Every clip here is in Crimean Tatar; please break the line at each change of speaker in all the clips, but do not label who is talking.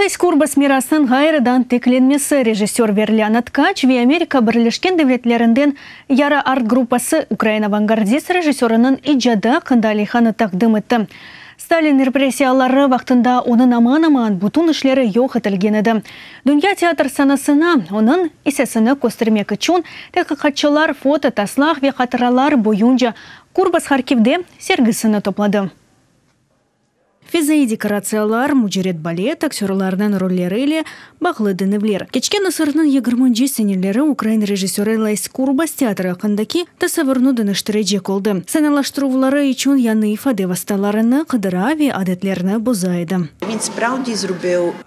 Les Kurbas mirasınıñ ğayrıdan tiklenmesi, rejissör Verliana Tkaç ve Amerika Birleşken Devletlerinden Yara art-gruppası ukrain avangardist rejissöriniñ icadı aqqında leyhanı taqdim etti. Stalin repressiyaları vaqtında onıñ aman-aman bütün işleri yoq etilgen edi. Dünya teatr sanasına onıñ issesini köstermek içün tedqiqatçılar foto, taslaq ve hatıralar boyunca Kurbas Harkivde sergisini topladı. Fezaiy dekoratsiyalar, mücerret balet aktörlarınıñ rolleri ile bağlı deñevler. Keçken asırnıñ yigirminci seneleri ukrain rejissörı Les Kurbas teatr aqqındaki tasavvurnı deñiştirecek oldı. Sanalaştıruvları içün yañı ifade vastalarını qıdıra ve adetlerni boza edi.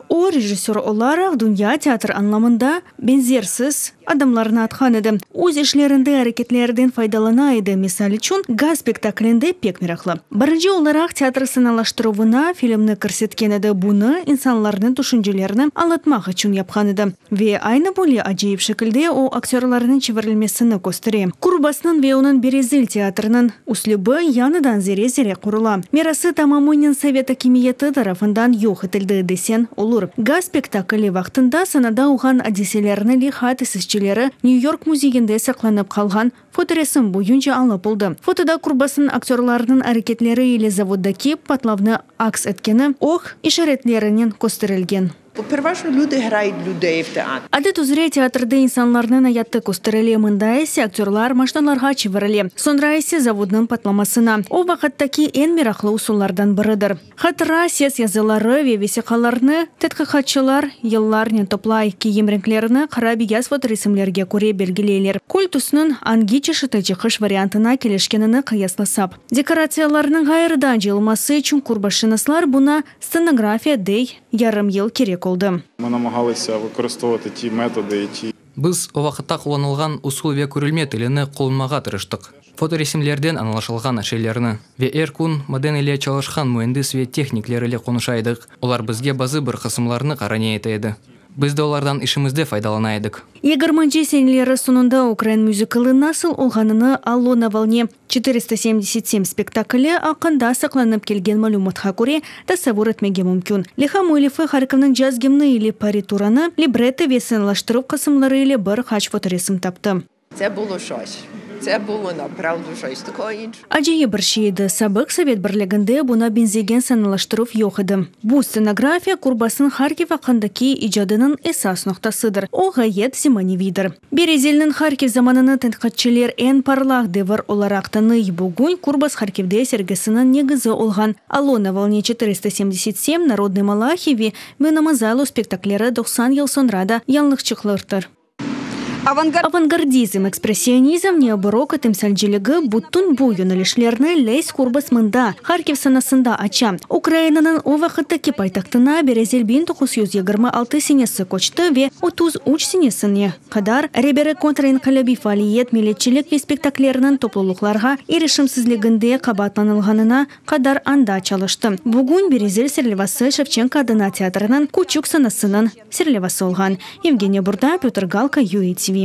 O, rejissör olaraq dünya teatr añlamında beñzersiz adımlarnı atqan edi. Öz işlerinde areketlerden faydalana edi, misal içün, Gaz spektaklinde pek meraqlı. Birinci olaraq teatr sanalaştıruvına filmni kirsetken edi, bunı insanlarnıñ tüşüncelerini añlatmaq içün yapqan edi. Ve aynı böyle acayip şekilde o, aktörlarnıñ çevirilmesini köstere. Kurbasnıñ ve onıñ Berezil teatriniñ üslübi yañıdan zere-zere qurula. Mirası tamamınen sovet akimiyeti tarafından yoq etildi deseñ olur. Gaz spektakli vaqtında sanada olğan adiselerni leyha tesisçileri Nyu-York müzeyinde saqlanıp qalğan fotoresim boyunca alıp oldı. Fotoda Kurbasnıñ aktörlarnıñ areketleri ile zavoddaki patlavnı aks etkeni oq işaretlerinen kösterilgen. Adet üzre teatrde insanlarnıñ ayatı kösterile, mında ise aktörlar maşnalarğa çevirile, soñra ise zavodnıñ patlamasına. O vaqıttaki eñ meraqlı usullardan biridir. Hatıra, ses yazıları ve vesiqalarnı tedqiqatçılar yıllarnen toplay, kiyim renklerini qara-beyaz fotoresimlerge köre belgileyler, kül tüsniñ angi çeşiti çıqış variantına kelişkenini qıyaslasap. Dekoratsiyalarnıñ ğayrıdan cıyılması içün qurbaşınaslar buña Stsenografiya dey yarım yıl kerek oldı.
Mı namagalısya vıkoristovuvatı ti metodı i ti.
Biz o vaqıtta qullanılğan usul ve körülme tilini qullanmağa tırıştıq, fotoresimlerden añlaşılğan şeylerni. Ve er kün maden ile çalışqan müendis ve tehnikler ile qonuşa edik, olar bizge bazı bir qısımlarnı qarane ete edi. Biz de olardan işimizde faydalana edik.
Yigirminci seneleri soñunda ukrain müzikalı nasıl olğanını Allo na volne 477 spektakli aqqında saqlanıp kelgen malümatqa köre tasavvur etmege mümkün. Leyha müellifi Harkovnıñ caz gimni ile parituranı, libretto ve sanalaştıruv qısımları ile bir qaç fotoresim taptı.
Це було щось. Це було направду щось. Такого іншого.
Acayip bir şey edi, sabıq Sovet Birliginde buña beñzegen sanalaştıruv yoq edi. Bu stsenografiya Kurbasnıñ Harkiv aqqındaki icadınıñ esas noqtasıdır, o ğayet zemaneviydir. Berezilniñ Harkiv zamanını tenqitçiler eñ parlaq devir olaraq tanıy. Bugün Kurbas Harkivde sergisiniñ negizi olğan Allo na volne 477, Narodnıy malahi ve Mı na Mozaylo spektakleri 90 yıl soñra da yañılıqçıqlardır. Avangardizm, ekspressionizm, neobarokko temsilciligi, bütün bu yönelişlerni Les Kurbas mında, Harkiv sanasında aça. Ukrainanıñ o vaqıttaki paytahtına Berezil 1926 senesi köçti ve 33 senesine qadar reberi kontrinqilâbiy faaliyet, milletçilik ve spektaklleriniñ toplulıqlarğa irişimsizliginde qabaatlanılğanına qadar anda çalıştı. Bugün Berezil serlevası Şevçenko adına teatriniñ küçük sanasınıñ serlevası olğan. Yevgeniya Burda, Pötr Galka, UATV.